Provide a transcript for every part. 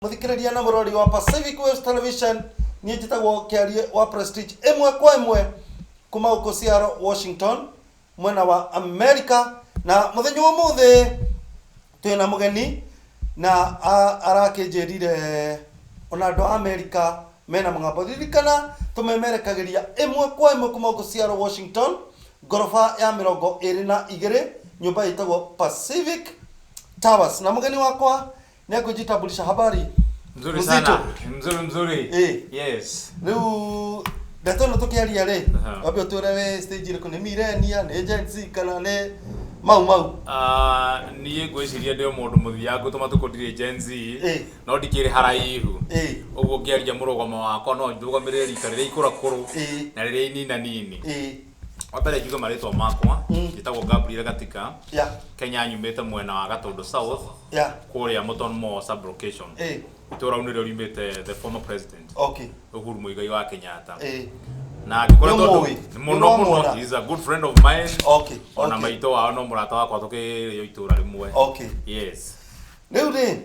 Mũthikĩrĩria na mũrori wa Pacific Waves Television, niĩ njĩtagwo Kĩarie wa Prestige, ĩmwe kwa ĩmwe kuma gũkũ Seattle, Washington, mwena wa America. Na mũthenya wa ũmũthĩ twĩna mũgeni na arakĩnjĩrire ona andũ a America mena mũgambo. Ririkana tũmemerekagĩria ĩmwe kwa ĩmwe kuma gũkũ Seattle, Washington, ngoroba ya 22, nyũmba ĩtagwo Pacific Towers. Na mũgeni wakwa nĩ akũnjitambulisha. Habari? Mzuri Mzito. sana. Mzuri mzuri. Yes. Rĩu ndeto ĩno tũkĩaria rĩ, wambe ũtwĩre wĩ stage ĩrĩkũ, nĩ millennia, nĩ Gen Z, kana nĩ mau mau? Ah, niĩ ngwĩciria ndĩ o mũndũ mũthiangu tũmatukũ, ndirĩ Gen Z, no ndikĩrĩ haraihu. Ũguo ngĩaria mũrũgamo wakwa no ndũgamĩrĩre rika rĩrĩa ikũrakũrũ na rĩrĩa inina nini. Wa mbere njuge marĩtwa makwa, njĩtagwo Gabriel Gatika. Kenya nyumĩte mwena wa Gatũndũ South, kũrĩa Mũtomo sub-location. Itũũra rĩu nĩrĩo riumĩte the former president Uhuru Muigai wa Kenyatta. Na ngĩkoretwo Nĩũmũĩ? Mũno mũno. Nĩũramwona? He is a good friend of mine. Ona maitũ wao no mũrata wakwa, tũkĩrĩo itũũra rĩmwe. Yes. Rĩu rĩ,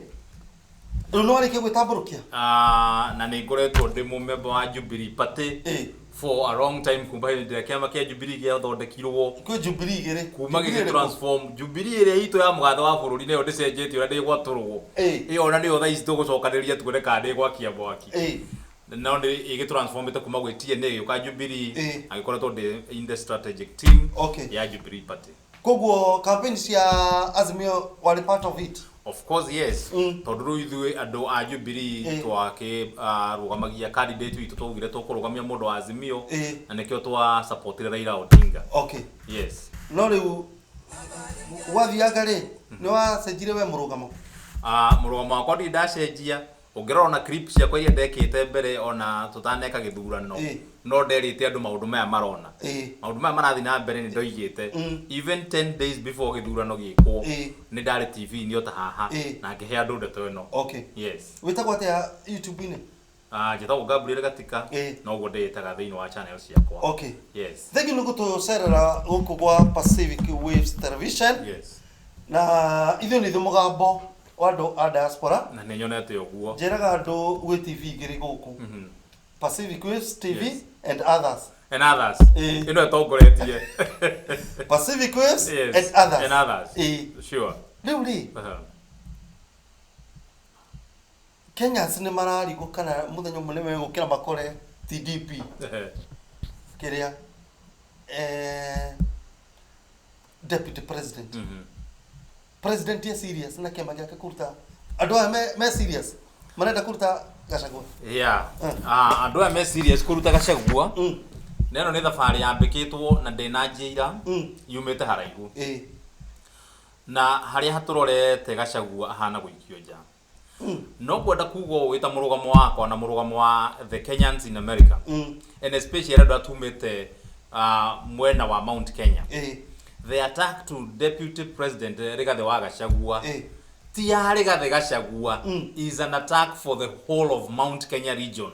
rĩu nĩ warĩkia gwĩtambũrũkia? Ah, na nĩ ngoretwo ndĩ mũmemba wa Jubilee Party for a long time, kuma hĩndĩ ĩrĩa kĩama kĩa Jubilee gĩathondekirwo. Kwĩ Jubilee igĩrĩ. Kuma Jubilee gĩgĩ ĩrĩkũ? transform Jubilee ĩrĩa itũ ya mũgathe wa bũrũri, nĩyo ndĩcenjetie ũrĩa ndĩgwatũrwo. Ĩyo ona nĩyo thaa ici tũgũcokanĩrĩria tuone kana ndĩgwakia mwaki. No nĩ ĩgĩtransformĩte kuma gwĩ TNA ĩgĩũka Jubilee. Agĩkoretwo ndĩ in the strategic team ya Jubilee Party. Koguo campaign cia Azimio warĩ part of it? Of course, yes. Tondũ rĩu ithuĩ andũ a Jubilee twakĩrũgamagia candidate witũ, twaugire tũkũrũgamia mũndũ wa Azimio, na nĩkĩo twa supportire Raila Odinga. Yes. No rĩu gwathianga rĩ, nĩ wacenjirie we mũrũgamo? Ah, mũrũgamo wakwa ndirĩ ndacenjia. Ũngĩrora ona clip ciakwa iria ndekĩte mbere ona tũtaneka gĩthurano, no nderĩte andũ maũndũ maya marona, maũndũ maya marathiĩ na mbere, nĩ ndoigĩte. Even 10 days before gĩthurano gĩkwo, nĩ ndarĩ TV-inĩ o ta haha na ngĩhe andũ ndeto ĩno. Yes. Wĩtagwo atĩa YouTube-inĩ? Ah, njĩtagwo Gabriel Gatika. Noguo ndĩĩtaga thĩinĩ wa channel ciakwa. Yes. Thengiũ nĩ gũtũcerera gũkũ gwa Pacific Waves Television. Na ithuĩ nĩ ithuĩ mũgambo wa andũ a diaspora. Na nĩ nyonete ũguo. Njĩraga andũ gwĩ TV igĩrĩ gũkũ, Pacific Waves TV and others. And others. Ĩno ĩtongoretie. Pacific Waves and others. And others. Sure. Rĩu rĩ, Kenyans nĩ mararigwo kana mũthenya ũmwe nĩ megũkĩra makore TDP kĩrĩa deputy president. President e serious na kĩama gĩake kũruta andũ aya me serious marenda kũruta Gachagua? Yeah. Ah, andũ aya me serious kũruta Gachagua. Na ĩno nĩ thabarĩ yambĩkĩtwo na ndĩnanjia ira, yumĩte haraihu. Na harĩa hatũrorete Gachagua ahana gũikio nja. No kwenda kuga ũũ wĩta mũrũgamo wakwa na mũrũgamo wa the Kenyans in America, and especially andũ arĩa tumĩte mwena wa Mount Kenya, the attack to Deputy President Rigathi wa Gachagua ti ya Rigathi Gachagua, is an attack for the whole of Mount Kenya region.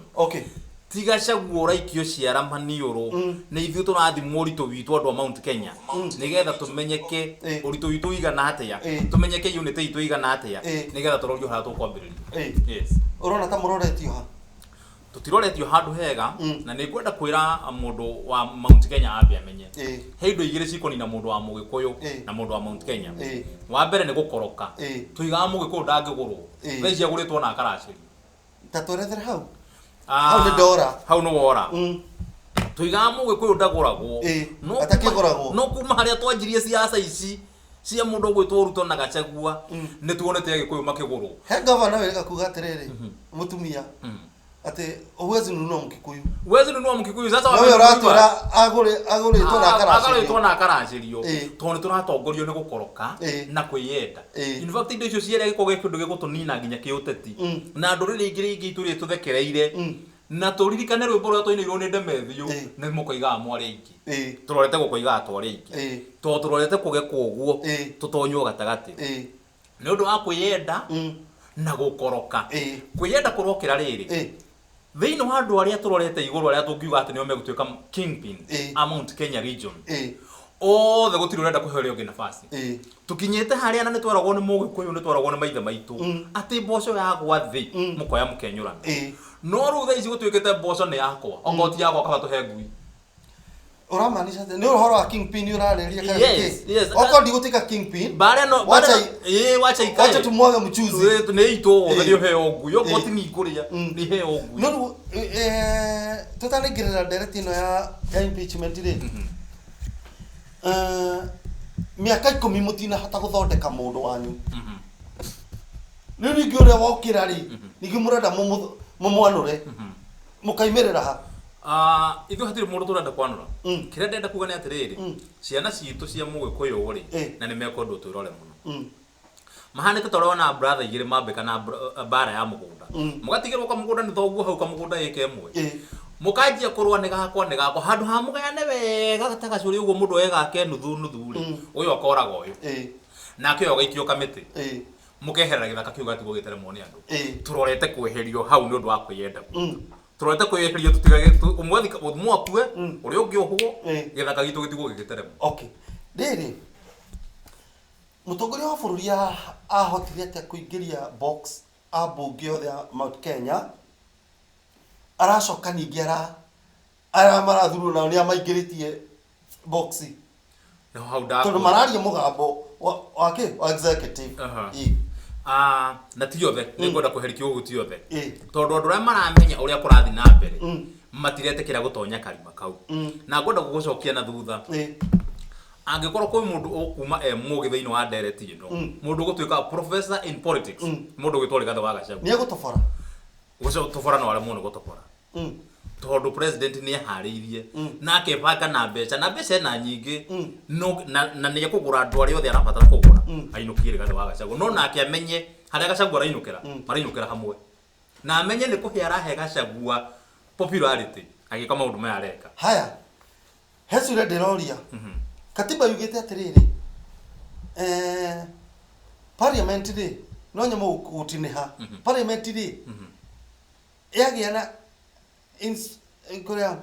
Ti Gachagua ũraikio ciara maniũrũ, nĩ ithuĩ tũrathimwo ũritũ witũ andũ a Mount Kenya, nĩgetha tũmenyeke ũritũ witũ ũigana atĩa, tũmenyeke unity itũ ĩigana atĩa, nĩgetha tũrorio harĩa tũkwambĩrĩria. Yes. Ũrona ta mũroretio ha? Tũtiroretio handũ hega. Na nĩ ngwenda kwĩra mũndũ wa Mount Kenya ambe amenye he indo igĩrĩ cikũnina mũndũ wa Mũgĩkũyũ na mũndũ wa Mount Kenya. Wa mbere nĩ gũkoroka. Tũigaga Mũgĩkũyũ ndangĩgũrwo. Thaa ici agũrĩtwo na akaracĩrio. Ta twerethere hau. Hau nĩ ndora. Hau nĩ wora. Tũigaga Mũgĩkũyũ ndagũragwo. No Atakĩgũragwo. No kuma harĩa twanjirie siasa ici cia mũndũ ũgwĩtwo Ruto na Gachagua, nĩ tuonete Agĩkũyũ makĩgũrwo. He gavana wĩrĩga kuga atĩrĩrĩ, mũtumia, atĩ huwezi nunua Mkikuyu. Huwezi nunua Mkikuyu sasa. No we ũratwĩra agũrĩtwo na akaracĩrio. Agũrĩtwo na akaracĩrio, tondũ nĩ tũratongorio nĩ gũkoroka na kwĩyenda. In fact, indo icio cierĩ gĩkorwo gĩ kĩndũ gĩgũtũnina nginya kĩũteti na ndũrĩrĩ ingĩ ingĩ itũrĩte tũthekereire. Na tũririkane rwĩmbo rũrĩa twainĩirwo nĩ Ndemethio, nĩ mũkoigaga mwarĩ aingĩ. Tũrorete gũkoigaga twarĩ aingĩ, tondũ tũrorete kũgekwo ũguo, tũtonywo gatagatĩ nĩ ũndũ wa kwĩyenda na gũkoroka. Kwĩyenda kũrokĩra rĩrĩ thĩinĩ wa andũ arĩa tũrorete igũrũ, arĩa tũngiuga atĩ nĩo megũtuĩka kingpin a Mount Kenya region. Othe gũtirĩ ũrenda kũhe ũrĩa ũngĩ nafasi. Ĩĩ. Tũkinyĩte harĩa na nĩ tweragwo nĩ Mũgĩkũyũ, nĩ tweragwo nĩ maithe maitũ atĩ mboco yagwa thĩ mũkoya mũkenyũrana. No rĩu thaa ici gũtuĩkĩte mboco nĩ yakwa, okorwo ti yakwa kaba tũhe ngui. Ũramaanisha atĩa? Nĩ ũhoro wa kingpin ũrarĩrĩria kana Yes, nĩkĩ? yes. Okorwo ndigũtuĩka kingpin, Mbara ĩno, mbara wacha ĩno, ĩĩ, wacha ikae. wacha tumwage mchuzi. Ĩĩ, nĩ itũ othe Ĩĩ. nĩ ũheo ngui. Okorwo Ĩĩ. ti niĩ ngũrĩa, nĩ iheo ngui. No rĩu eh, tũtanaingĩrĩra ndereti ĩno ya ya impeachment rĩ, eh, mĩaka 10 mũtinahota gũthondeka mũndũ wanyu. Rĩu ningĩ ũrĩa wokĩra rĩ, ningĩ mũrenda mũmwanũre, mũkaimĩrĩra ha? Ah, ithuĩ hatirĩ mũndũ tũrenda kwanũra. Kĩrĩa ndĩrenda kuga nĩ atĩrĩrĩ, ciana citũ cia Mũgĩkũyũ rĩ, na nĩ mekwendwo twĩrore mũno. Mahanĩte ta ũrĩa wona brother igĩrĩ mambĩka na mbara ya mũgũnda. Mũgatigĩrwo kamũgũnda nĩ thoguo hau kamũgũnda ĩka ĩmwe. Mũkanjia kũrũa nĩ gakwa nĩ gakwa handũ ha mũgayane wega ta gacũrĩ ũguo mũndũ oe gake nuthu nuthu rĩ, ũyũ akoraga ũyũ. Nake ũyũ agaikio kamĩtĩ. Mũkeherera gĩthaka kĩu gĩgatigwo gĩteremwo nĩ andũ. Tũrorete kweherio hau nĩ ũndũ wa kwĩyenda gwitũ. Tũrorete kwĩyeherio tũtigage ũmwe athika ũmwe akue, ũrĩa ũngĩ ohwo, gĩthaka gitũ gĩtigwo gĩgĩteremwo. Okay. Rĩrĩ, mũtongoria wa bũrũri ahotire atĩa kũingĩria box ambunge othe a Mount Kenya, aracoka ningĩ ara arĩa marathurwo nao nĩ amaingĩrĩtie box? Nĩho hau Tondũ ndakwĩra. mararia mũgambo wa kĩ wa executive. Ĩ. Ah, na ti othe, nĩ ngwenda kweheria kiugo ti othe. Ĩ. Tondũ andũ arĩa maramenya ũrĩa kũrathiĩ na mbere matiretĩkĩra gũtonya karima kau. Na ngwenda gũgũcokia na thutha. Ĩ. Angĩkorwo kwĩ mũndũ ũkuma e mũgĩ thĩinĩ wa ndereti ĩno, mũndũ ũgũtuĩka professor in politics, mũndũ ũgwĩtwo Rigathĩ wa Gachagua. Nĩ egũtobora. Gũtobora no aremwo nĩ gũtobora. Tondũ president nĩ eharĩirie na akebanga na mbeca, na mbeca ena nyingĩ, no, na nĩ ekũgũra andũ arĩa othe arabatara kũgũra, ainũkie Rigathĩ wa Gachagua. No nake amenye harĩa Gachagua arainũkĩra, marainũkĩra hamwe. Na amenye nĩ kũhe arahe Gachagua popularity agĩka maũndũ maya areka. Haya, he ciũria ndĩroria. Katiba yugĩte atĩrĩrĩ, parliament rĩ, no nyamũ gũtinĩha. Parliament rĩ, yagĩa na kũrĩa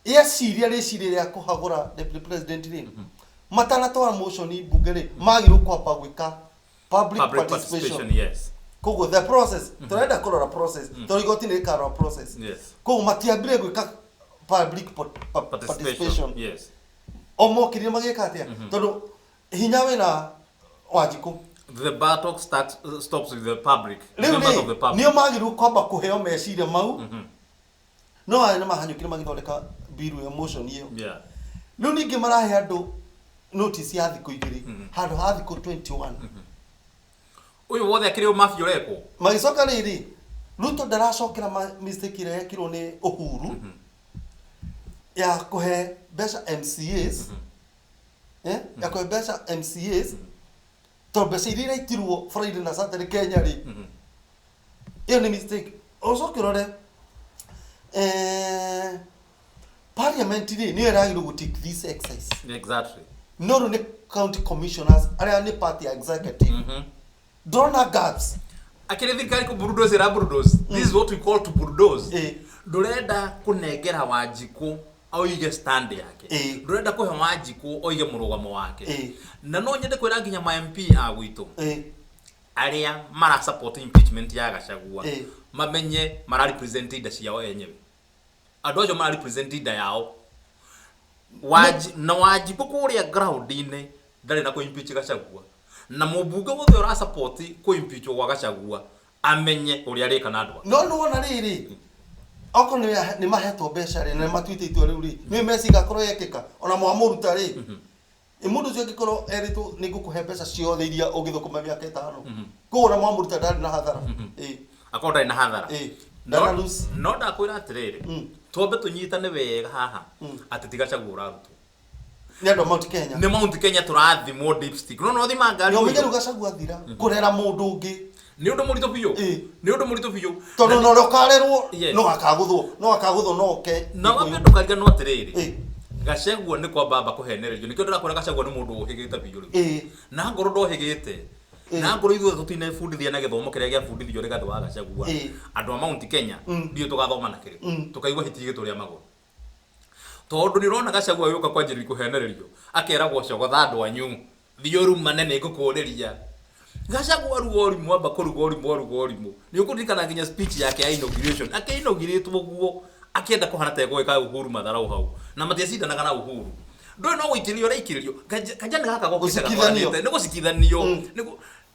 yeciria rĩciria rĩa kũhagũra deputy president rĩ, matanatwara motion mbunge rĩ, magĩrĩirwo kwamba gwĩka public Public participation. participation, yes. Koguo the process, tũrenda kũrora process, tondũ igoti nĩ rĩkarora process. Yes. Koguo matiambire gwĩka public Participation, participation. yes. O mokire magĩka atĩa? Tondũ hinya wĩna Wanjikũ. The battle stops with the public. Rĩu Members rĩ, of the public. nĩo magĩrĩirwo kwamba kũheo meciria mau. No aya nĩ mahanyũkire magĩthondeka bill ya motion ĩyo. Yeah. Rĩu ningĩ marahe andũ notice ya thikũ 2 handũ ha thikũ 21. Ũyũ wothe akĩrĩ ũmabia ũrekwo. Magĩcoka rĩrĩ, Ruto ndaracokera mistake ĩrĩa yekirwo nĩ Uhuru ya kũhe mbeca MCAs. Ya kũhe mbeca MCAs tondũ mbeca iria iraitirwo Friday na Saturday Kenya rĩ, ĩyo nĩ mistake. Ũcoke ũrore, parliament rĩ nĩyo ĩragĩrĩirwo gũ take this exercise. Exactly. No rĩu nĩ county commissioners arĩa nĩ part ya executive. Ndĩrona gaps. Akĩrĩ thirikari kũ bulldoze ĩra bulldoze. This is what we call to bulldoze. Ĩ. Ndũrenda kũnengera Wanjikũ oige stand yake. Ĩ. Ndũrenda kũhe Wanjikũ oige mũrũgamo wake. Ĩ. Na no nyende kwĩra nginya ma MP a gwitũ. Ĩ. Arĩa mara support impeachment ya Gachagua. Ĩ. Mamenye mara represent inda ciao enyewe. Andũ acio mara represent inda yao. Na Wanjikũ kũrĩa ground-inĩ ndarĩ na kũ impeach Gachagua. Na mũmbunge wothe ũra support kũ impeach gwa Gachagua amenye ũrĩa arĩka na andũ ake. No nĩ wona rĩrĩ, okorwo nĩ mahetwo mbeca rĩ, na nĩ matuĩte itua rĩu rĩ, nĩ meciria akorwo yekĩka, ona mwamũruta rĩ, mũndũ ũcio angĩkorwo erĩtwo nĩ ngũkũhe mbeca ciothe iria ũngĩthũkũma mĩaka 5. Koguo ona mwamũruta ndarĩ na hathara. Ĩ. Akorwo ndarĩ na hathara. Ĩ. No Ndana lose. no ndakwĩra atĩrĩrĩ, twambe tũnyitane wega haha, atĩ ti Gachagua ũrarutwo. Nĩ andũ a Mount Kenya. Nĩ Mount Kenya tũrathimwo dipstick. No no thima ngari. Nĩ ũmenye rĩu Gachagua athira, kũrera mũndũ ũngĩ. Nĩ ũndũ mũritũ biũ. Ĩ. Nĩ ũndũ mũritũ biũ. Tondũ na ũrĩa ũkarerwo, Yes. no akagũthwo, no akagũthwo no oke. Na wambe ndũkariganĩrwo atĩrĩrĩ. Ĩ. Gachagua nĩ kwamba amba kũhenererio. Nĩkĩo ndĩrakwĩra Gachagua nĩ mũndũ ũhĩgĩte biũ rĩu. Ĩ. Na ngorwo ndohĩgĩte. Ĩ. Na ngorwo ithuothe tũtinebundithia na gĩthomo kĩrĩa gĩabundithio Rigathĩ wa Gachagua. Ĩ. Andũ a Mount Kenya, ndiũĩ tũgathoma na kĩrĩkũ. Tũkaigua hiti igĩtũrĩa magũrũ. Tondũ nĩ ũrona Gachagua agĩũka kwanjĩrĩria kũhenererio, akeragwo cogotha andũ anyu, thiĩ ũrumane nĩ ngũkũrĩria. Gachagua aruga ũrimũ, amba kũruga ũrimũ, aruga ũrimũ. Nĩ ũkũririkana nginya speech yake ya inauguration, akĩ-inaugurate ũguo, akĩenda kũhana ta egũgĩka Uhuru matharau hau. Na matiacindanaga na Uhuru. Ndũĩ no gũikĩrĩrio ũraikĩrĩrio. Kajani gaka gokĩte Gũcikithanio. gatwaranĩte. Nĩ gũcikithanio.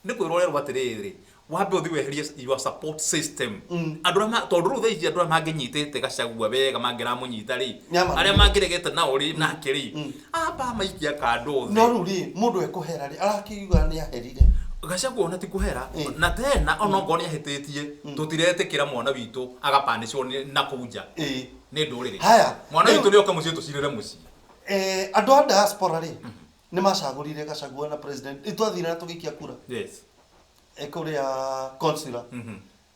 Nĩ kwĩrwo ũrerwo atĩrĩrĩ, wambe ũthiĩ weherie your support system. Andũ arĩa tondũ rĩu thaa ici andũ arĩa mangĩnyitĩte Gachagua wega mangĩramũnyita rĩ, Nĩama- arĩa mangĩregete nao rĩ, nake rĩ, amba maikia kando thĩ. No rĩu rĩ, mũndũ ekũhera rĩ, arakiuga nĩ aherire. Gachagua ona ti kũhera, na tena ona okorwo nĩ ahĩtĩtie, tũtiretĩkĩra mwana witũ agapanĩcwo na kũu nja nĩ ndũrĩrĩ. Haya. Mwana Rĩu- witũ nĩ oke mũciĩ tũcirĩre mũciĩ. Andũ a diaspora rĩ, nĩ macagũrire Gachagua na president. Nĩ twathire na tũgĩikia kura. Kũrĩa consular.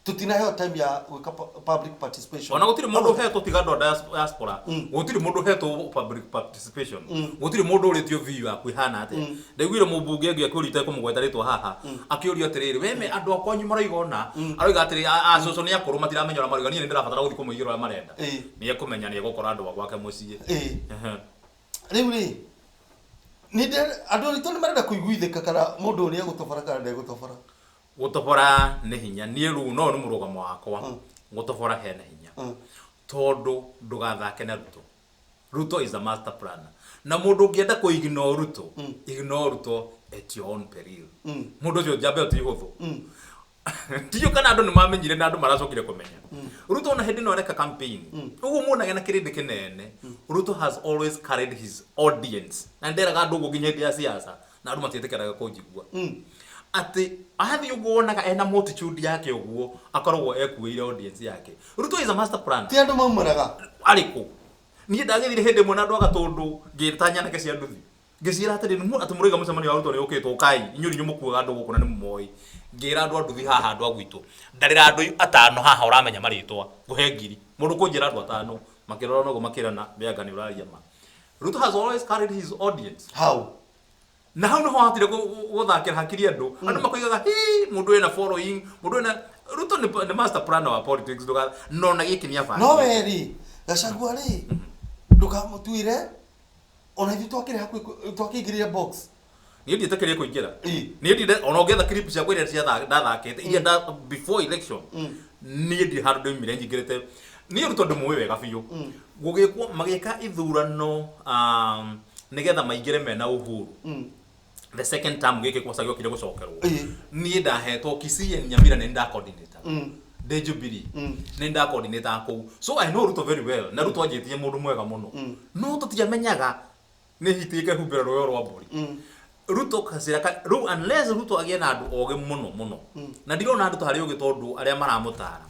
Tũtinaheo time ya gwĩka public participation. Ona gũtirĩ mũndũ ũhetwo tiga andũ a diaspora. Gũtirĩ mũndũ ũhetwo public participation. Gũtirĩ mũndũ ũrĩtio view yaku ĩhana atĩa. Ndaiguire mũmbunge ũngĩ akĩũria itekũmũgweta rĩtwa haha, akĩũrio atĩrĩrĩ, we me andũ a kwanyu maroiga ũna, aroiga atĩrĩ, a cũcũ nĩ akũrũ matiramenya ũrĩa maroiga, niĩ nĩ ndĩrabatara gũthiĩ kũmũigĩra ũrĩa marenda. Nĩ ekũmenya nĩ egũkora andũ a gwake mũciĩ. Rĩu rĩ, andũ aitũ nĩ marenda kũiguithĩka kana mũndũ ũrĩa egũtobora kana ndegũtobora. Gũtobora nĩ hinya. Niĩ rĩu no nĩ mũrũgamo wakwa. Gũtobora hena hinya. Tondũ ndũgathake na Ruto. Ruto is a master planner. Na mũndũ ũngĩenda kũ ignore Ruto, ignore Ruto at your own peril. Mũndũ ũcio njamba ĩyo ti hũthũ. Ndiũĩ kana andũ nĩ mamenyire na andũ maracokire kũmenya. Ruto ona hĩndĩ ĩno areka campaign. Ũguo muonage na kĩrĩndĩ kĩnene. Ruto has always carried his audience. Na nderaga andũ ũguo nginya hĩndĩ ya siasa. Na andũ matiĩtĩkĩraga kũnjigua. Atĩ athiĩ ũguo wonaga ena multitude yake ũguo, akoragwo ekuĩire audience yake. Ruto is a master planner. Ti andũ maumĩraga? Arĩkũ? Niĩ ndagĩthire hĩndĩ ĩmwe na andũ a Gatũndũ ngĩta nyanake cia nduthi. Ngĩciĩra atĩrĩ, atĩ mũroiga mũcemanio wa Ruto nĩ ũkĩte, ũkai, inyuĩ nĩ inyuĩ mũkuaga andũ gũkũ na nĩ mũmoĩ. Ngĩra andũ a nduthi haha, andũ a gwitũ, ndarĩra andũ atano haha ũramenya marĩtwa, ngũhe ngiri. Mũndũ kũnjĩra andũ atano, makĩrora noguo makĩrana, Mĩanga nĩ ũraria ma. Ruto has always carried his audience. How? Na hau nĩho ahotire gũthakĩra hakiri andũ. Andũ makoigaga, hi, mũndũ wĩna following, mũndũ wĩna... Ruto nĩ master planner wa politics, ndũga-, no na gĩkĩ nĩ abangĩte. No we rĩ, Gachagua rĩ, ndũkamũtuĩre, ona ithuĩ twakĩrĩ hakuhĩ twakĩingĩrire box. Niĩ ndiĩtĩkĩrie kũingĩra. Niĩ ndire, ona ũngĩetha clip ciakwa iria ndathakĩte, iria before election, niĩ ndirĩ handũ ndaumire nyingĩrĩte. Niĩ Ruto ndĩmũĩ wega biũ. Gũgĩkwo, magĩka ithurano, nĩgetha maingĩre mena Uhuru. The second term gĩkĩ kwaca gĩokire gũcokerwo. Niĩ ndahetwo Kisii and Nyamira nĩ nda coordinator. Ndĩ Jubilee. Nĩ nda coordinator kũu. So I know Ruto very well. Na Ruto anjĩtie mũndũ mwega mũno. No tũtiamenyaga nĩ hiti ĩkehumbĩra rũĩ rwa mbũri. Ruto gacĩra ka, rĩu unless Ruto agĩe na andũ ogĩ mũno mũno. Na ndirona andũ ta harĩ ũgĩ tondũ arĩa maramũtara.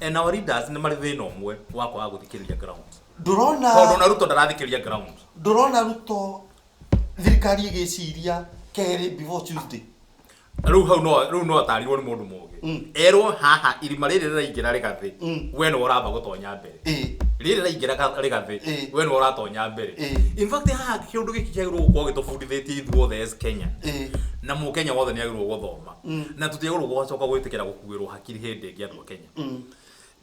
And our leaders nĩ marĩ thĩna ũmwe wa kwaga gũthikĩrĩria ground. Ndũrona Tondũ ona Ruto ndarathikĩrĩria ground. Ndũrona Ruto thirikari ĩgĩciria kerĩ before Tuesday. Rĩu hau no, rĩu no atarirwo nĩ mũndũ mũgĩ. Erwo haha irima rĩrĩ rĩraingĩra rĩgathĩ. We nĩwe ũramba gũtonya mbere. Rĩrĩ rĩraingĩra rĩgathĩ. We nĩwe ũratonya mbere. In fact haha kĩũndũ gĩkĩ kĩagĩrĩirwo gũkorwo gĩtũbundithĩtie ithuothe as Kenya. Na mũkenya wothe nĩ agĩrĩirwo gũthoma. Na tũtiagĩrĩirwo gũcoka gwĩtĩkĩra gũkuĩrwo hakiri hĩndĩ ĩngĩ andũ a Kenya.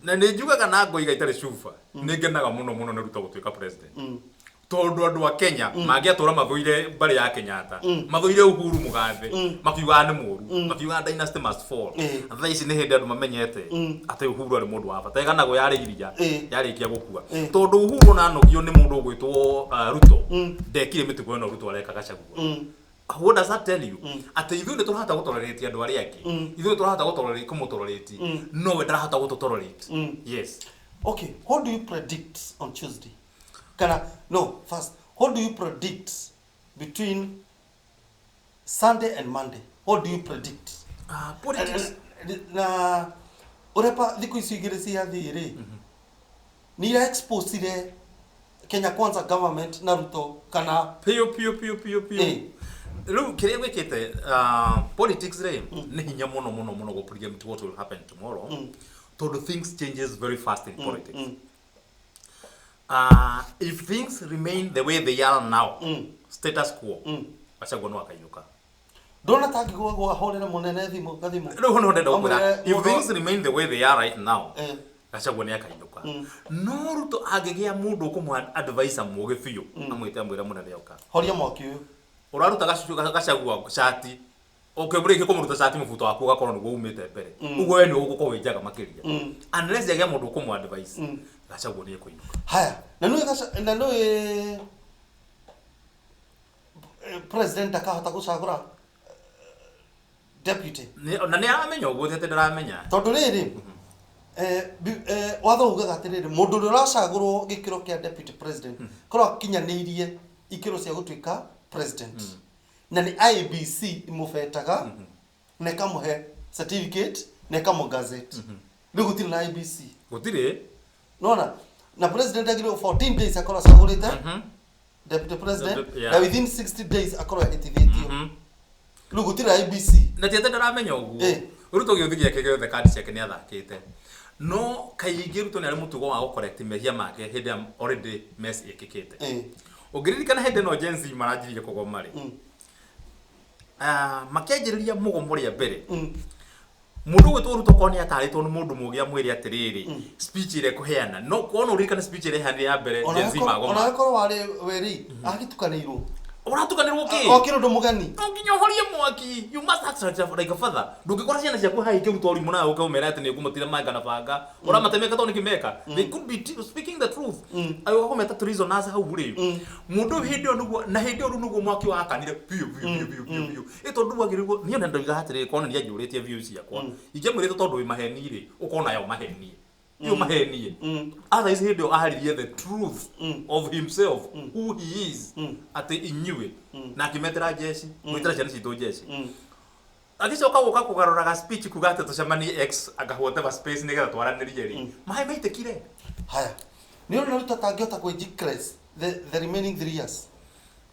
Na nĩ njugaga na ngoiga itarĩ cuba. Nĩ ngenaga mũno mũno nĩ Ruto gũtuĩka president. Tondũ andũ a Kenya mangĩatũra mathũire mbarĩ ya Kenyatta, mathũire Uhuru Mũgathe, makiugaga nĩ mũru, makiugaga dynasty must fall. Thaa ici nĩ hĩndĩ andũ mamenyete atĩ Uhuru arĩ mũndũ wa bata. Ĩganagwo yarĩ iria, yarĩkia gũkua. Tondũ Uhuru ona anogio nĩ mũndũ ũgwĩtwo, Ruto, ndekire mĩtugo ĩno Ruto areka Gachagua. What does that tell you? Atĩ ithuĩ nĩ tũrahota gũtolerate andũ arĩa angĩ. Ithuĩ nĩ tũrahota kũmũtolerate. No we ndarahota gũtũtolerate. Yes. Okay, what do you predict on Tuesday? Kana, no, first, what do you predict between Sunday and Monday? What do you predict? Politics. Na, ũrĩa thikũ ici igĩrĩ ciathiĩ rĩ, nĩ ira exposire Kenya Kwanza government na Ruto kana Piũ, piũ, piũ, piũ, piũ. Rĩu kĩrĩa gwĩkĩte, politics rĩ, nĩ hinya mũno, mũno, mũno gũ predict what will happen tomorrow. Tondũ things changes very fast in politics. If things remain the way they are now, status quo, Gachagua no akainũka. Ndona ta angĩgwa ahũrĩre mũnene thimũ, gathimũ. Rĩu ho nĩho ndĩrenda gũkwĩra, Amwĩre if mũndũ things remain the way they are right now, Gachagua nĩ akainũka. No Ruto angĩgĩa mũndũ ũkũmũha advisor mũgĩ biũ, amwĩte amwĩre, "Mũnene, ũka." Horia mwaki ũyũ. Ũraruta Gachagua cati, ũkĩmũrĩkia kũmũruta cati, mũbuto waku ũgakorwo nĩguo umĩte mbere ũguo, we nĩ ũgũkorwo wĩ njaga makĩria. Unless agĩa mũndũ ũkũmũ advise, Gachagua nĩ ekũinũka. Haya, na nĩ na nĩ president akahota gũcagũra deputy? Na nĩ aramenya ũguo, ti atĩ ndaramenya. Tondũ rĩrĩ, watho ugaga atĩrĩrĩ, mũndũ ũrĩa ũracagũrwo gĩkĩro kĩa deputy president korwo akinyanĩirie ikĩro cia gũtuĩka president, na nĩ IEBC imũbetaga na ĩkamũhe certificate na ĩkamũ gazette. Rĩu gũtirĩ na IEBC. Gũtirĩ. Nona na president agĩrĩirwo 14 days akorwo acagũrĩte deputy president, na within 60 days akorwo ahĩtithĩtio. Rĩu gũtirĩ IEBC. Na ti atĩ ndaramenya ũguo. Ruto gĩũthi gĩake gĩothe, kandi ciake nĩ athakĩte, no kaingĩ Ruto nĩ arĩ mũtugo wa gũcorrect mehia make hĩndĩ ya already mess ĩkĩkĩte. Ũngĩririkana hĩndĩ ĩno Gen Z maranjirie kũgoma rĩ, makĩanjĩrĩria mũgomo rĩa mbere, mũndũ ũgwĩtwo Ruto korwo nĩ atarĩtwo nĩ mũndũ mũgĩ amwĩre atĩrĩrĩ, speech ĩrĩa ĩkũheana, no korwo no ũririkane speech ĩrĩa ĩheanire ya mbere Gen Z magoma. Ona korwo warĩ weri agĩtukanĩirwo. Ũratukanĩrwo kĩ? Okĩrĩ ũndũ mũgeni. No nginya ũhorie mwaki. You must act like a father. Ndũngĩkora ciana ciaku haha ikĩruta ũrimũ nawe ũke ũmere atĩ nĩ ũkũmatira manga na banga. Ũramatemeka tondũ nĩkĩ meka? They could be speaking the truth. Agĩũka kũmeta treasoners hau rĩ, mũndũ ũyũ hĩndĩ ĩyo nĩguo, na hĩndĩ ĩyo rĩu nĩguo mwaki wakanire biũ biũ biũ biũ biũ biũ. Ĩ tondũ wagĩrĩirwo niĩ ona ndoiga atĩrĩrĩ, korwo nĩ niĩ anjũrĩtie views ciakwa, ingĩamwĩrĩte tondũ wĩ maheni rĩ, ũkorwo nayo mahenie iyo mahenie. Otherwise hĩndĩ ĩyo aririe the truth of himself, who he is, atĩ inyuĩ, na akĩmetĩra jeshi, gwĩtĩra ciana citũ jeshi. Agĩcoka gũka kũgarũraga speech kuga atĩ tũcemanie x anga whatever space nĩgetha twaranĩrie rĩ, maĩ maitĩkire. Haya, nĩ ũrona Ruto atangĩhota kwĩ the remaining 3 years?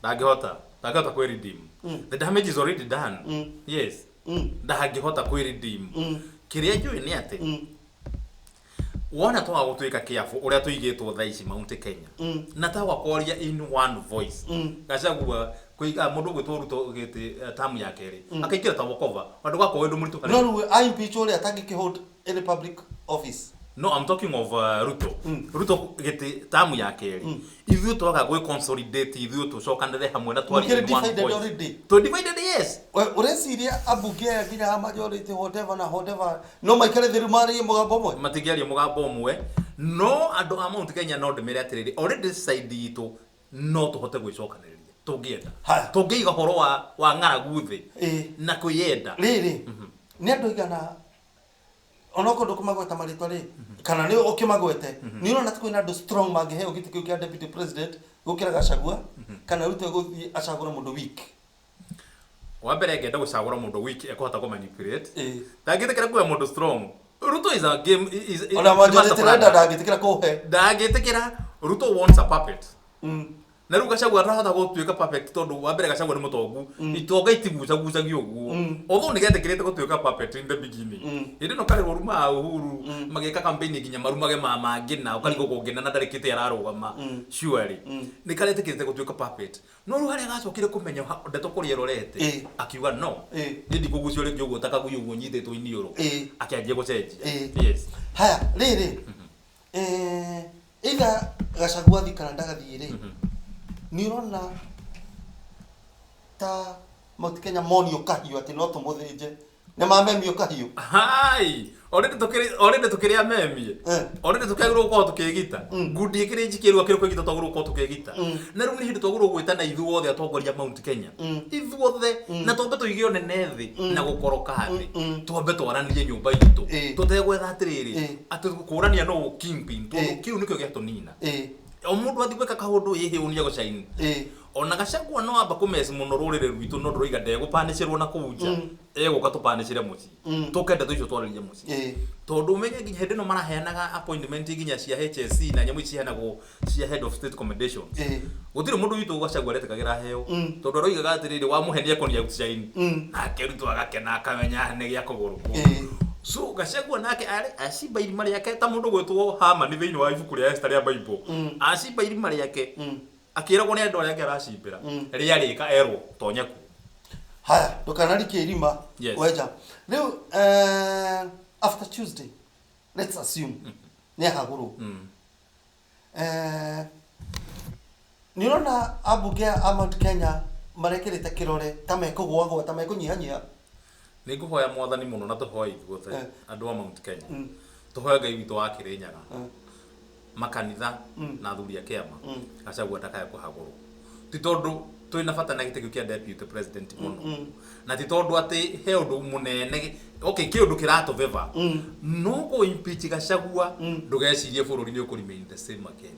Ndangĩhota kwĩ redeem. The damage is already done. Yes. Ndangĩhota kwĩ redeem. Kĩrĩa njũĩ nĩ atĩ wona twaga gũtuĩka careful ũrĩa tũigĩtwo thaa ici Mount Kenya, na twaga kwaria in one voice, Gachagua kũiga mũndũ ũgwĩtwo Ruto gĩtĩ tamu ya kerĩ akaingĩra ta walkover, na ndũgakorwo ũndũ mũritũ harĩ. No rĩu a impeach ũrĩa atangĩkĩ hold any public office. No, I'm talking of Ruto. Ruto gĩtĩ tamu ya kerĩ, ithuĩ twaga gwĩ consolidate, ithuĩ tũcokanĩre hamwe na twarie Mũkĩrĩ in one divided voice. already. Tũ divided, yes. We, ũreciria ambunge aya nginya a majority, whatever na whatever, no maikare thĩ rĩu marĩe mũgambo ũmwe? Matingĩaria mũgambo ũmwe, no andũ a Mount Kenya no ndĩmere atĩrĩrĩ, already side itũ no tũhote gwĩcokanĩrĩria tũngĩenda. Haya. Tũngĩiga ũhoro wa ng'aragu thĩ na kwĩyenda. Rĩrĩ, nĩ andũ aigana, onokorwo ndũkũmagweta marĩtwa rĩ, kana nĩ ũkĩmagwete, nĩ ũrona ta kwĩna andũ strong mangĩheo gĩtĩ kĩu kĩa deputy president gũkĩra Gachagua, kana Ruto gũthiĩ acagũre mũndũ weak? Wa mbere, ngenda gũcagũra mũndũ weak ekũhota kũ manipulate. Ndangĩtĩkĩra kuoya mũndũ strong. Ruto is a game is Ona is majority master renda planner. ndangĩtĩkĩra kũhe. Ndangĩtĩkĩra. Ruto wants a puppet. Na rĩu Gachagua ndahota gũtuĩka puppet, tondũ wa mbere Gachagua nĩ mũtongu, itonga itigucagucagia ũguo, although nĩ getĩkĩrĩte gũtuĩka puppet in the beginning. Hĩndĩ ĩno karĩ ũrumaga Uhuru magĩka campaign nginya marumage ma mangĩ na ũkarigwo kũngĩna na ndarĩ kĩtĩ ararũgama, surely nĩ karetĩkĩrĩte gũtuĩka puppet, no rĩu harĩa gacokire kũmenya ndeto kũrĩa ĩrorete, akiuga no, niĩ ndikũgucio rĩngĩ ũguo ta kagui ũguo nyitĩtwo iniũrũ. Akĩanjia gũcenjia. Yes. Haya, rĩrĩ, either Gachagua athiĩ kana ndagathiĩ rĩ, nĩ ũrona ta Mount Kenya monio kahiũ atĩ no tũmũthĩnje, nĩ mamemio kahiũ? Hai, already tukĩrĩ amemie. Already tukĩagĩrĩirwo gũkorwo tũkĩgita ngundi ĩkĩrĩ njikĩru, akĩrĩ kwĩgita, twagĩrĩirwo gũkorwo tũkĩgita. Na rĩu nĩ hĩndĩ twagĩrĩirwo gwĩtana ithuothe atongoria Mount Kenya, ithuothe, na twambe tũige ũnene thĩ na gũkoroka thĩ, twambe twaranĩrie nyũmba itũ, tũtegwetha atĩrĩrĩ, atĩ kũrania no kingpin, tondũ kĩu nĩkĩo gĩatũnina. O mũndũ athiĩ gwĩka kaũndũ ĩhĩ nĩ egũcaini. Ona Gachagua no amba kũmeci mũno rũrĩrĩ rwitũ, no ndũroiga ndegũpanicĩrwo na kũu nja, egũka tũpanicĩre mũciĩ, tũkenda tũicio twarĩrie mũciĩ. Tondũ ũmenye nginya hĩndĩ ĩno maraheanaga appointment nginya cia HSC na nyamũ ici ciheanagwo cia head of state commendations, gũtirĩ mũndũ witũ Gachagua aretĩkagĩra heo, tondũ aroigaga atĩrĩrĩ, wamũhe nĩ ekonia outshine. Nake Ruto agakena akamenya nĩ gĩa kũgũrũ. So Gachagua nake arĩ acimba irima rĩake ta mũndũ gwĩtwo Hamani thĩinĩ wa ibuku rĩa Esther rĩa Bible. Acimba irima rĩake, akĩragwo nĩ andũ arĩa angĩ aracimbĩra, rĩarĩka erwo tonya kuo. Haya, ndũkanarikie irima. Yes. Wenja rĩu, after Tuesday, let's assume Nĩ ahagũrwo. Eh, nĩ ũrona ambunge a Mount Kenya marekĩrĩte kĩrore ta mekũgũagũa, ta mekũnyihanyiha. Nĩ ngũhoya Mwathani mũno na tũhoe ithuothe andũ a Mount Kenya. Tũhoe Ngai witũ wa Kĩrĩnyaga, makanitha na athuri a kĩama, Gachagua ndakae kũhagũrwo. Ti tondũ twĩna bata na gĩtĩ kĩu kĩa deputy president mũno, na ti tondũ atĩ he ũndũ mũnene, okay, kĩ ũndũ kĩratũbeba, no kũ impeach Gachagua, ndũgecirie bũrũri nĩ ũkũ remain the same again.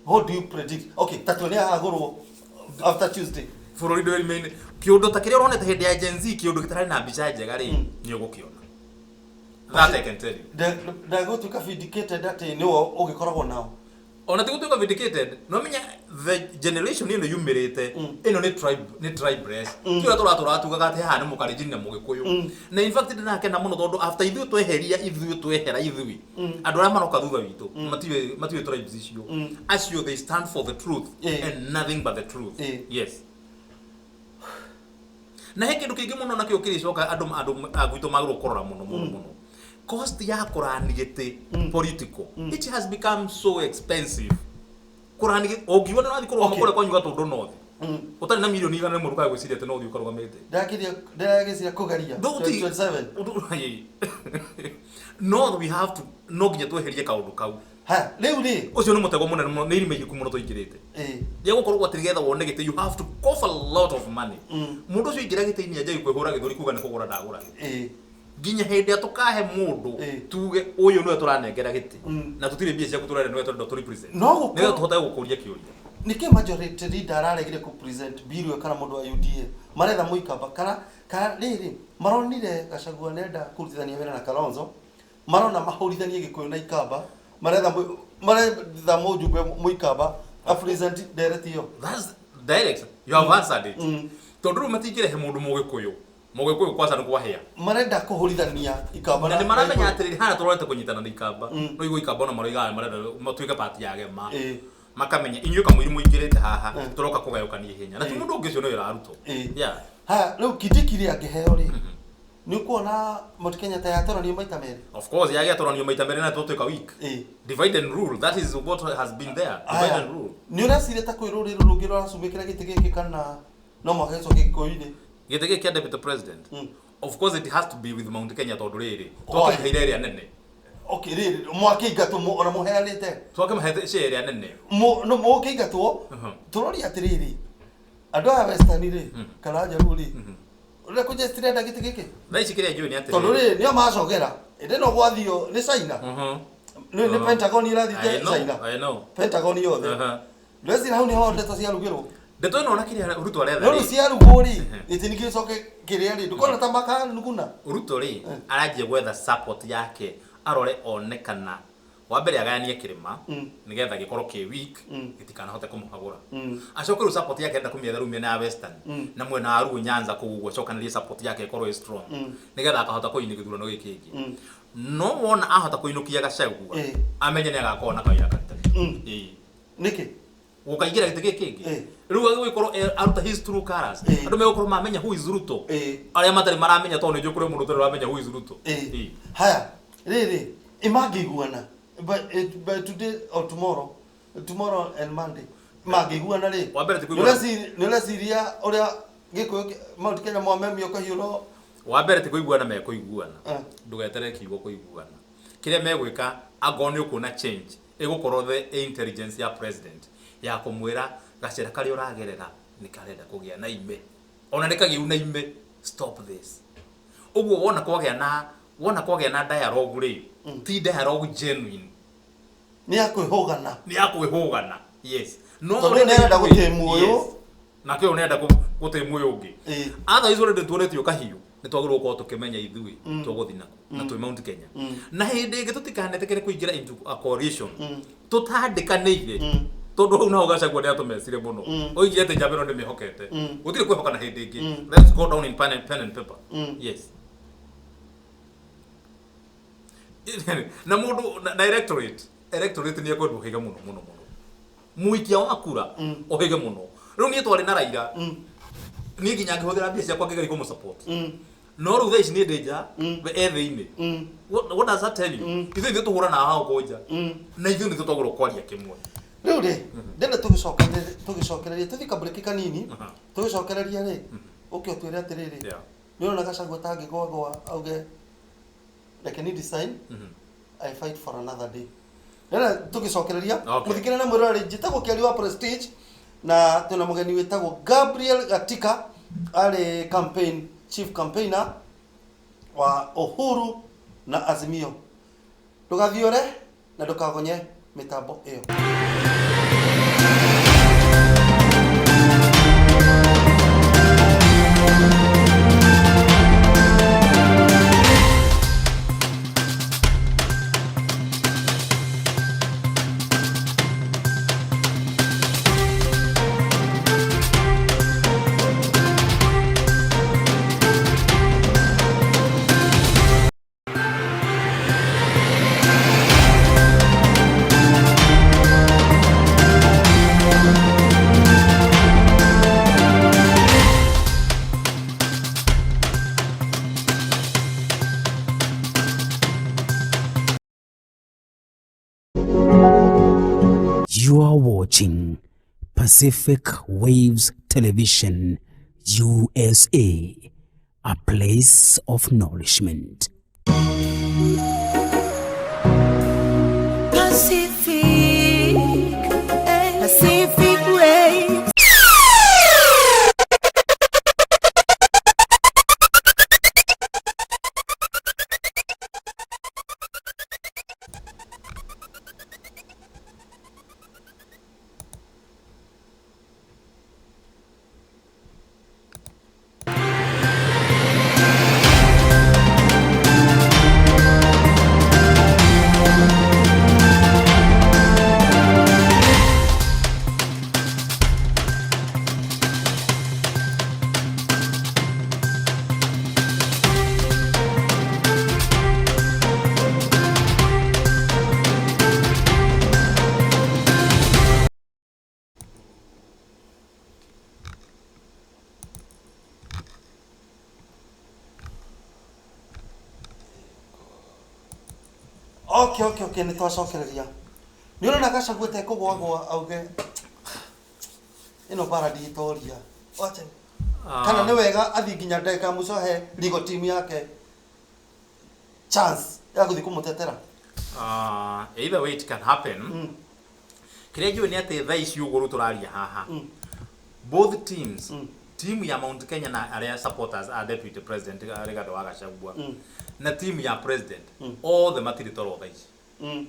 What do you predict? Okay, ta tuone ahagũrwo after Tuesday. Bũrũri ndũ remain kĩũndũ ta kĩrĩa ũronete hĩndĩ ya Gen Z, kĩũndũ gĩtarĩ na mbica njega rĩ, nĩ ũgũkĩona. That I can tell you. Ndegũtuĩka vindicated atĩ nĩwe ũgĩkoragwo nao. Ona ti gũtuĩka vindicated, no menya the generation ĩno yumĩrĩte ĩno nĩ tribe, nĩ tribeless. Ti ũrĩa tũratũra tugaga atĩ haha nĩ Mũkalenjin na Mũgĩkũyũ. Na in fact ndĩrakena mũno tondũ after ithuĩ tweheria, ithuĩ twehera, ithuĩ andũ arĩa maroka thutha witũ matiũĩ tribes icio. Acio they stand for the truth and nothing but the truth. Yes, na he kĩndũ kĩngĩ mũno nakĩo kĩrĩcoka andũ a gwitũ magĩrĩirwo kũrora mũno mũno mũno, cost ya kũrani gĩtĩ political. It has become so expensive kũrani gĩtĩ. Ũngiuga nĩ ũrathiĩ kũrũgama kũrĩa kwanyu Gatũndũ North ũtarĩ na 100,000,000 ndũkae gwĩciria atĩ no ũthiĩ ũkarũgamĩte. Ndĩragĩciria kũgeria 2027. No we have to, no nginya tweherie kaũndũ kau. Ha, rĩu rĩ, Ũcio nĩ mũtego mũnene mũno, nĩ irima iriku mũno tũingĩrĩte rĩa gũkorwo atĩ nĩgetha wone gĩtĩ you have to cough a lot of money. Mũndũ ũcio aingĩra gĩtĩ-inĩ anjagia kwĩhũra gĩthũri kuga nĩ kũgũra ndagũra gĩtĩ. Nginya hĩndĩ ĩrĩa tũkahe mũndũ tuge ũyũ nĩwe tũranengera gĩtĩ na tũtirĩ mbia ciaku tũrenda, nĩwe tũrenda tũ represent, No gũkorwo- nĩgetha tũhote gũkũria kĩũria. Nĩkĩ majority leader araregire kũ present bill ĩyo kana mũndũ wa UDA maretha mũikamba kana rĩrĩ maronire Gachagua nenda kũrutithania wĩra na Kalonzo, marona mahũrithanie Gĩkũyũ na Ikamba, maretha mũjumbe mũikamba a present ndereti ĩyo. That's direct, you have answered it. Tondũ rĩu matingĩrehe mũndũ mũgĩkũyũ, mũgĩkũyũ kwanza nĩ kwahĩa. Marenda kũhũrithania Ikamba na nĩ maramenya na atĩrĩrĩ, hana tũrorete kũnyitana na Ikamba, no igua Ikamba ona maroigaga marenda matuĩke party ya gema. Makamenya inyuĩ kamũiri mũingĩrĩte haha tũroka kũgayũkania ihenya na ti mũndũ ũngĩ, ũcio nĩwe ũrarutwo. Yeah. Haya, rĩu Kindiki rĩ, angĩheo rĩ, nĩ ũkuona Mount Kenya ta yatoranio maita merĩ? Of course yagĩatoranio maita merĩ na tũtuĩka weak. Divide and rule, that is what has been there, divide Haya, and rule. Nĩ ũreciria ta kwĩ rũrĩrĩ rũngĩ rũracumĩkĩra gĩtĩ gĩkĩ kana no mũhaka gĩcoke Gĩkũyũ-inĩ? Gĩtĩ gĩkĩ kĩa deputy president, of course it has to be with Mount Kenya, tondũ rĩrĩ twakĩmũheire ĩrĩa nene. Okay, rĩrĩ mwakĩingatwo ona mũheanĩte. Twakĩmũhete share ĩrĩa nene. No mũkĩingatwo. Tũroria atĩrĩrĩ, andũ aya Western rĩ, kana Njaruo rĩ, ũrĩa kũnje cirenda gĩtĩ gĩkĩ? Thaa ici kĩrĩa njũĩ nĩ atĩrĩrĩ, Tondũ rĩrĩ nĩo macogera ĩndĩ no gwathio nĩ China, nĩ Pentagon I ĩrathiĩte know, China. I know. Pentagon yothe. Ndwecira hau nĩho ndeto ciarugĩrwo? Ndeto ĩno na kĩrĩa Ruto aretha No rĩu rĩ, ciarugwo rĩ, gĩtĩ nĩgĩcoke kĩrĩa rĩ, ndũkona ta makanuguna? Ruto rĩ, aranjia gwetha support yake, arore one kana wa mbere agayanie kĩrĩma nĩgetha gĩkorwo kĩ weak, gĩtikanahote kũmũhagũra. Acoke rĩu support yake enda kũmĩetha rĩu mĩena ya Western na mwena wa Luo Nyanza kũu ũguo, acokanĩrie support yake ĩkorwo ĩ strong nĩgetha akahota kũina gĩthurano gĩkĩ kĩngĩ. No wona ahota kũinũkia Gachagua, amenye nĩ agakorwo na kawĩra karita. Nĩkĩ? Gũkaingĩra gĩtĩ gĩkĩ kĩngĩ. Rĩu agĩgũkorwo aruta his true colors. Andũ megũkorwo mamenya who is Ruto, arĩa matarĩ maramenya, tondũ nĩ njũĩ kũrĩ mũndũ ũtarĩ ũramenya who is Ruto. Haya, rĩrĩ ĩmangĩiguana by today or tomorrow, tomorrow and Monday mangĩiguana rĩ, Wa mbere ti kũiguana. Nĩ ũreciria ũrĩa Gĩkũyũ Mount Kenya mwamemio kahiũ Wa mbere ti kũiguana mekũiguana. Ndũgeterere kiugo kũiguana. Kĩrĩa megwĩka, angorwo nĩ ũkuona change ĩgũkorwo the intelligence ya president ya kũmwĩra gacĩra karĩa ũragerera nĩ karenda kũgĩa na ime, ona nĩ kagĩu na ime, stop this. Ũguo wona kwagĩa na dialogue rĩ, ti dialogue genuine. Nĩ ya kwĩhũgana. Nĩ ya kwĩhũgana, yes, no Tondũ ũyũ nĩarenda gũtĩmu ũyũ. Yes. Nake ũyũ nĩarenda gũtĩmu ũyũ ũngĩ. Otherwise already tuonetio kahiũ, nĩ twagĩrĩirwo gũkorwo tũkĩmenya ithuĩ tũgũthiĩ nako na twĩ Mount Kenya. Na hĩndĩ ĩngĩ tũtikanetĩkĩre kũingĩra into a coalition tũtandĩkanĩire, tondũ hau naho Gachagua nĩ atũmecire mũno. Oigire atĩ njamba ĩno ndĩmĩhokete. Gũtirĩ kwĩhokana hĩndĩ ĩngĩ. Let's go down in pen and paper. Yes, na mũndũ na electorate nĩ ekwendwo ũhĩge mũno mũno mũno. Mũikia wa kura ũhĩge mũno. Rĩu niĩ twarĩ na Raila, niĩ nginya ngĩhũthĩra mbia ciakwa ngĩgeria kũmũ support. No rĩu thaa ici niĩ ndĩ nja, we e thĩinĩ. What does that tell you? Ithuĩ ithuĩ tũhũranaga hau kũ nja. Na ithuĩ nĩ tũtagũrwo kwaria kĩmwe. Rĩu rĩ, ndĩrenda tũgĩcokererie tũgĩcokererie tũthiĩ kabreki kanini. Tũgĩcokereria rĩ, ũke ũtwĩre atĩrĩrĩ, nĩ ũrona Gachagua tangĩgwagwa auge reke ni resign, I fight for another day. Rĩrĩa tũgĩcokereria, mũthikĩrĩria na mwĩroreri, njĩtagwo Kĩari wa Prestige na twĩna mũgeni wĩtagwo Gabriel Gatika, arĩ campaign chief campaigner wa Uhuru na Azimio. Ndũgathiũre na ndũkagonye mĩtambo ĩyo. You are watching Pacific Waves Television, USA, a place of nourishment. Pacific, Pacific Waves. Okay, nĩ twacokereria. Nĩ ũrona Gachagua tekũgwagwa auge ĩno bara ndingĩtoria. Wacha. Kana nĩ wega athiĩ nginya ndagĩka ya mũico he legal team yake chance ya gũthiĩ kũmũtetera. Either way it can happen. Kĩrĩa njũĩ nĩ atĩ thaa ici ũguo rĩu tũraria haha, both teams, team ya Mount Kenya na arĩa supporters a deputy president Rigathi wa Gachagua na team ya president, othe matirĩ toro thaa ici.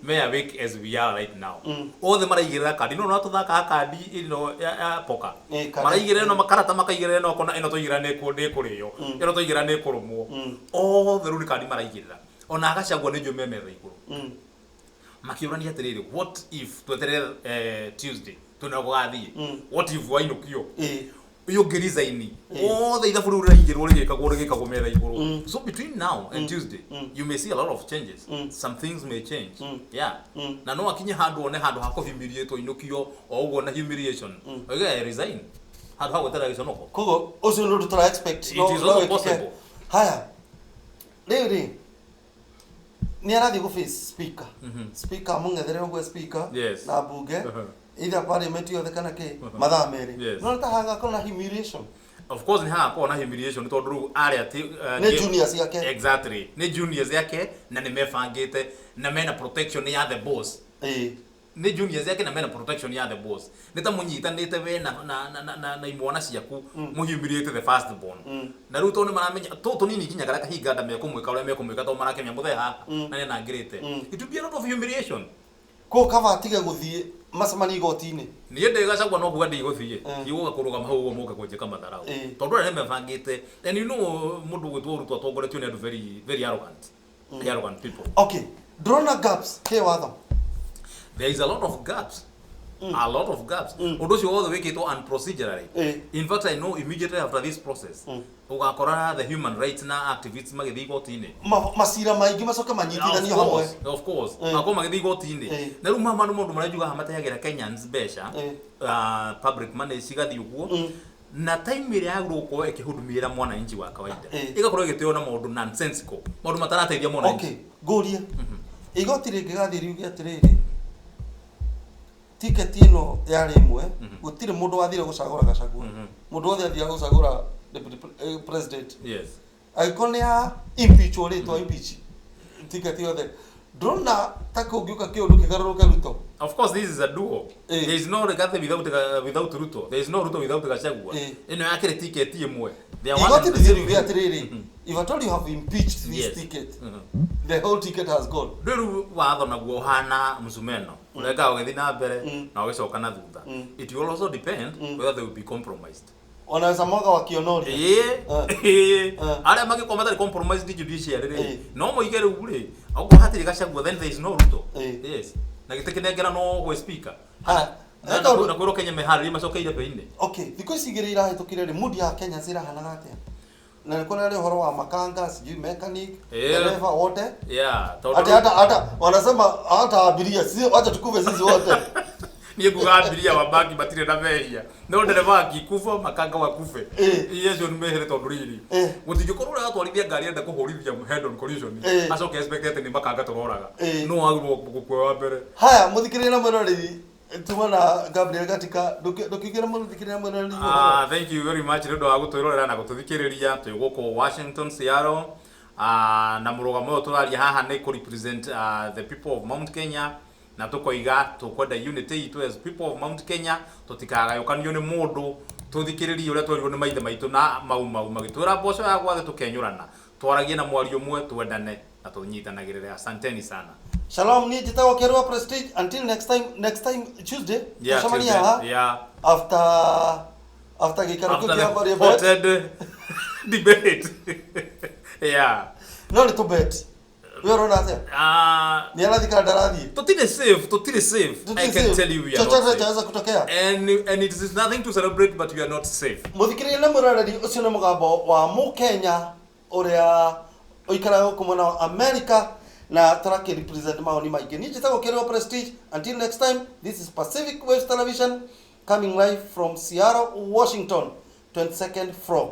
Me awake as we are right now. Othe maraigĩrĩra kandi no no tũthakaga kandi ĩno ya poker. Kandi. Maraigĩrĩra ĩno makarata, makaigĩrĩra ĩno kona ĩno twaigĩrĩra nĩ kũrĩo, ĩno twaigĩrĩra nĩ kũrũmwo. Othe rĩu nĩ kandi maraigĩrĩra. Ona Gachagua nĩ njũĩ me metha igũrũ makĩũrania atĩrĩrĩ, what if tweterere Tuesday twĩna gũgathiĩ, what if wainũkio, ũyũ ũngĩ resign, othe ithabu rĩu rĩraigĩrwo rĩgĩkagwo metha igũrũ. So between now and Tuesday you may see a lot of changes. Some things may change, yeah. Na no akinye handũ one handũ ha kũhumiliate, inũkio o ũguo na humiliation, oige I resign handũ ha gweterera gĩconoko. Koguo ũcio nĩ ũndũ tũra expect. It is no also wĩkĩke. Possible. Haya, rĩu rĩ, nĩ arathiĩ gũ face speaker, speaker amũng'ethere ũguo speaker na mbunge, either parliament yothe kana kĩ, mathaa 2. No ta hagakorwo na humiliation. Of course nĩ hagakorwo na humiliation tondũ rĩu arĩa ti Nĩ juniors yake. Exactly, nĩ juniors yake na nĩ mebangĩte na mena protection ya the boss. Nĩ juniors yake na mena protection ya the boss. Nĩ ta mũnyitanĩte we na imwana ciaku mũhumiliate the first born. Na rĩu tondũ nĩ maramenya tũ tũnini nginya karĩa kahinga nda mekũmwĩka ũrĩa mekũmwĩka tondũ marakĩmenya mũthee haha na nĩ anangĩrĩte. It will be a lot of humiliation. Koguo kaba atige gũthiĩ macemanie igoti-inĩ. Niĩ ndĩ Gachagua no kuga ndigũthiĩ, ndigũka kũrũgama hau ũguo mũke kũnjĩka matharaũ, tondũ arĩa nĩmebangĩte. And you know mũndũ ũgwĩtwo Ruto atongoretio nĩ andũ very very arrogant, very arrogant people. Okay, ndũrona gaps kĩ watho? There is a lot of gaps, a lot of gaps. Ũndũ ũcio wothe wĩkĩtwo unprocedurally. In fact, I know immediately after this process ũgakora the human rights na activists magĩthiĩ igoti-inĩ. Macira maingĩ macoke manyitithanio Of hamwe. course, of course. Makorwo magĩthiĩ igoti-inĩ. Na rĩu mama nĩ maũndũ marĩa njugaga mateagĩra Kenyans mbeca, public money cigathiĩ ũguo. Na time ĩrĩa yagĩrĩirwo gũkorwo ĩkĩhudumĩra mwananchi wa kawaida ĩgakorwo ĩgĩtĩo na maũndũ nonsensical, maũndũ matarateithia mwananchi. Okay, ngũrie, igoti rĩngĩgathiĩ riuge atĩrĩrĩ, tiketi ĩno yarĩ ĩmwe, gũtirĩ mũndũ wathire gũcagũra Gachagua, mũndũ wothe athiaga gũcagũra deputy president. Angĩkorwo nĩ ya impeach rĩtwa impeach tiketi yothe, ndũrona ta kũngĩũka kĩũndũ kĩgarũrũke Ruto? Of course, this is a duo. There is no Rigathi without Ruto. There is no Ruto without Gachagua. Ĩno yakĩrĩ tiketi ĩmwe. They are one Igoti and the same. rĩthiĩ riuge atĩrĩrĩ, if at all you have impeached this ticket, the whole ticket has gone. Rĩu watho naguo ũhana msumeno ũreka ũgĩthiĩ na mbere na ũgĩcoka na thutha. It will also depend whether they will be compromised. Wanaweza mwaga wakionoria. Ĩĩ, arĩa mangĩkorwo matarĩ compromised judiciary rĩ, no moige rĩu rĩ, okorwo hatirĩ Gachagua, then there is no Ruto. Yes, na gĩtĩ kĩnengeranwo gwĩ speaker. Ha, na tondũ- na kwĩrwo Kenya meharĩrie macoke irebe-inĩ. Okay, thikũ ici igĩrĩ irahĩtũkire rĩ, mood ya Kenya cirahanaga atĩa? Na nĩ kũrarĩ ũhoro wa makanga, sijui mechanic, dereva wote. Yeah, tondũ Ati hata wanasema hata abiria, si wacha tukufe sisi wote. Niĩ nguga abiria wa bangi matirĩ na mehia, no ndereba akikufa, makanga wakufe. Icio nĩ mehere, tondũ rĩrĩ, gũtingĩkorwo ũrĩa watwarithia ngari enda kũhũrithia head on collision, acoke expect atĩ nĩ makanga tũroraga. No wagĩrĩirwo gũkua wa mbere. Haya, mũthikĩrĩria na mwĩroreri, tuma na Gabriel Gatika, ndũkĩingĩre mũthikĩrĩria na mwĩroreri ũhoro. Ah, thank you very much nĩ ũndũ wa gũtwĩrorera na gũtũthikĩrĩria twĩ gũkũ Washington, Seattle. Ah, na mũrũgamo ũyũ tũraria haha nĩ kũ represent the people of Mount Kenya, na tũkoiga tũkwenda unity itũ as people of Mount Kenya, tũtikagayũkanio nĩ mũndũ, tũthikĩrĩrie ũrĩa twerirwo nĩ maithe maitũ na mau mau magĩtwĩra mboco ya gwathe tũkenyũrana, twaragie na mwario ũmwe, twendane na tũnyitanagĩrĩre. Asanteni sana. Shalom, niĩ njĩtagwo Kerwa Prestige. Until next time, next time Tuesday, tũcemanie Tuesday. haha after gĩikaro kĩu After kĩa the Maria Bet. hoted debate, yeah. No nĩ tũbet. We ũrona atĩa? Ah, Nĩ arathiĩ kana ndarathiĩ? Tutire safe, tutire safe. Tutire I can safe. tell you we are not Chochote safe. chaweza kutokea. And it is nothing to celebrate, but we are not safe. Mũthikĩrĩria na mwĩroreri, ũcio nĩ mũgambo wa mũkenya ũrĩa ũikaraga gũkũ mwena wa America na tũrakĩ represent maoni maingĩ. Niĩ njĩtagwo Kĩrĩo Prestige. Until next time, this is Pacific Waves Television, coming live from Seattle, Washington, 22nd floor.